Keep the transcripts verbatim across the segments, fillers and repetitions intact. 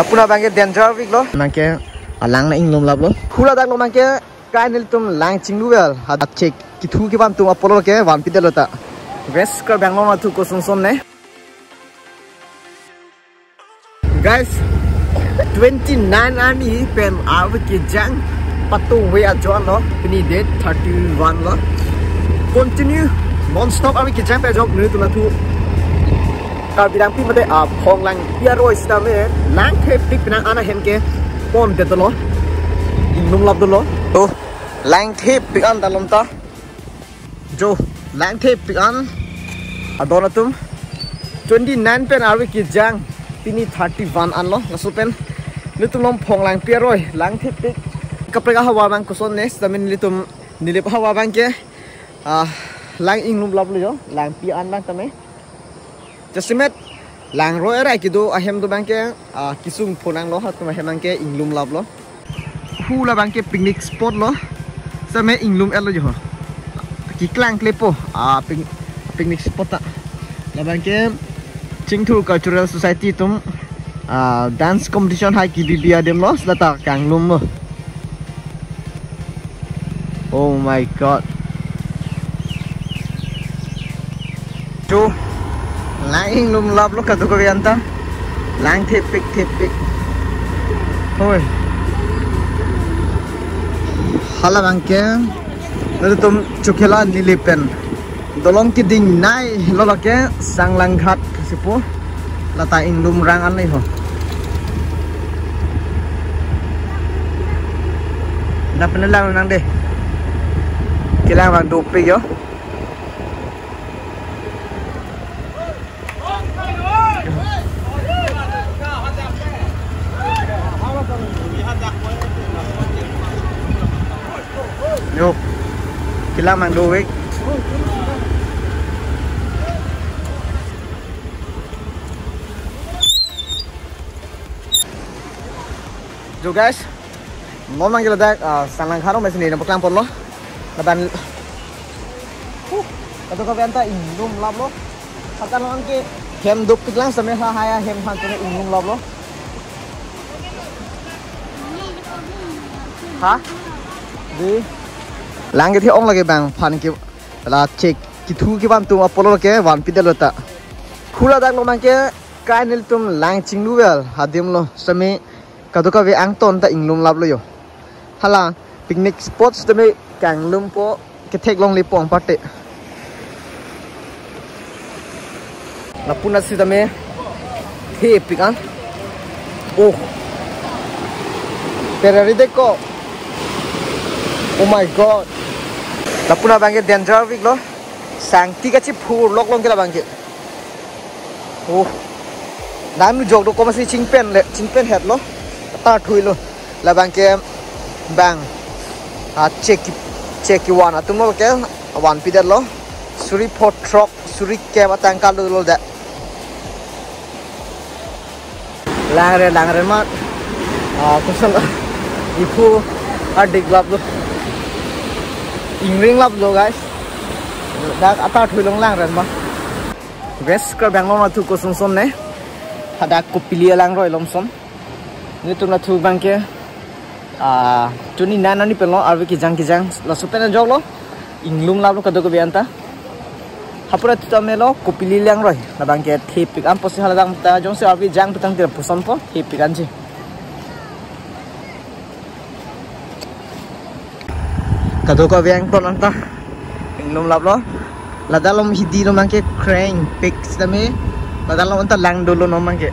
Lapu abangke danger vik lo. Abangke alang na inglum laplo. Hula dak lo abangke kai nelitum lang chinglu vel. Hadak chek kithu kevan atum apotlo ke vanpidetlo ta. Guys, Karbi Anglong atum koson son ne. Guys, twenty-nine arni pen arve kejang patungve ajoine lo, pini date thirty-one lo. Continue non-stop arve kejang pen ajok nelitum lapu Karbi Langpi mate aphong langpi aroi sitame lang thepik penang ana ahem ke pondetlo. Inglum lapdetlo. Oh, lang thepik an dalom ta. Jo, lang thepik an. Adon atum. Twenty-nine pen arve kejang. Pini thirty-one an lo. Laso pen nelitum along phong langpi aroi. Lang thepik. Kaprek ahavar abang koson ne. Sitame nelitum Nilip ahavar abangke, ah, lang inglum laplo jo. Langpi an lang tame. Jasemet langroi arai kedo ahem do abangke, ah, kesung phonanglo, hatum ahem abangke inglum laplo. Hula abangke picnic spot lo. Sitame inglum-etlo jo. Keklang klepo, ah, pic-, picnic spot ta. Labangke Chingthur Cultural Society atum, ah, dance competition hai kebibi adim lo, seta kanglumlo. Oh my God. Jo, lang inglum laplo kadokave anta. Lang thepik thepik. Hoi. Hala abangke nelitum Chokihola Nilip pen dolong kedingnei lo lake Sanglanghat kasipo. Lata inglum rang an le ho. Dak pen lang nang de. Kelang abang dopik jo. Jo. Kelang abang dovek. Jo guys, non abangke ladak, ah, Sanglanghat arong mesi ne nangpaklang ponlo. Laban, huh, kadokave anta inglum laplo. Hakan abangke hem dopik lang sitame ha haya hem han tene inglum laplo. Ha? Di. Lang kethe-ong lake bang aphan ke la chek kithu kevan atum apotlo ke vanpidetlo ta. Hula dak lo abangke kai nelitum lang chinglu vel adim lo sitame kadokave angton ta inglum laplo jo. Hala picnic spot sitame kanglumpo, ketheklongle pon parte. Lapu na sitame thepik an. Oh. Perari deko. Oh my God. Lapu abangke danger vik lo. Sangti kachiphur loklong ke labangke. Oh. Nang nu jok do komatsi chingpen le, chingpen hetlo. Atar thuilo. Labangke bang. Ah, chek, chek kevan atum lo ke vanpidetlo. Suri pho throk, suri kep atangka lo lo de. Langre, langre mat. Ah, koson iphu adik laplo. Ingring laplo, guys. Dak atar thuilong langre ma. Guys, Karbi Anglong atum koson son ne. Hadak Kopili alangroi lom son. Nelitum lapu abangke, ah, twenty-nine arni pen lo, arve kejang kejang. Laso pen ajok lo. Inglum laplo kadokave anta. Hapura tuta melo Kopili langroi. Labangke thepik an pusi hala dang ta jongsi arve jang petang tira pusonpo thepik anji. Kadokave angton anta inglum laplo. Ladak along hidi lo abangke kreng pik sitame. Ladak along anta lang dolo non abangke.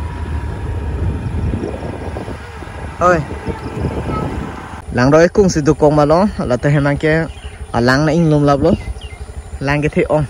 Oi. Langroi kung si dokok ma lo. Lata hem abangke alang na inglum laplo. Lang kethe-ong.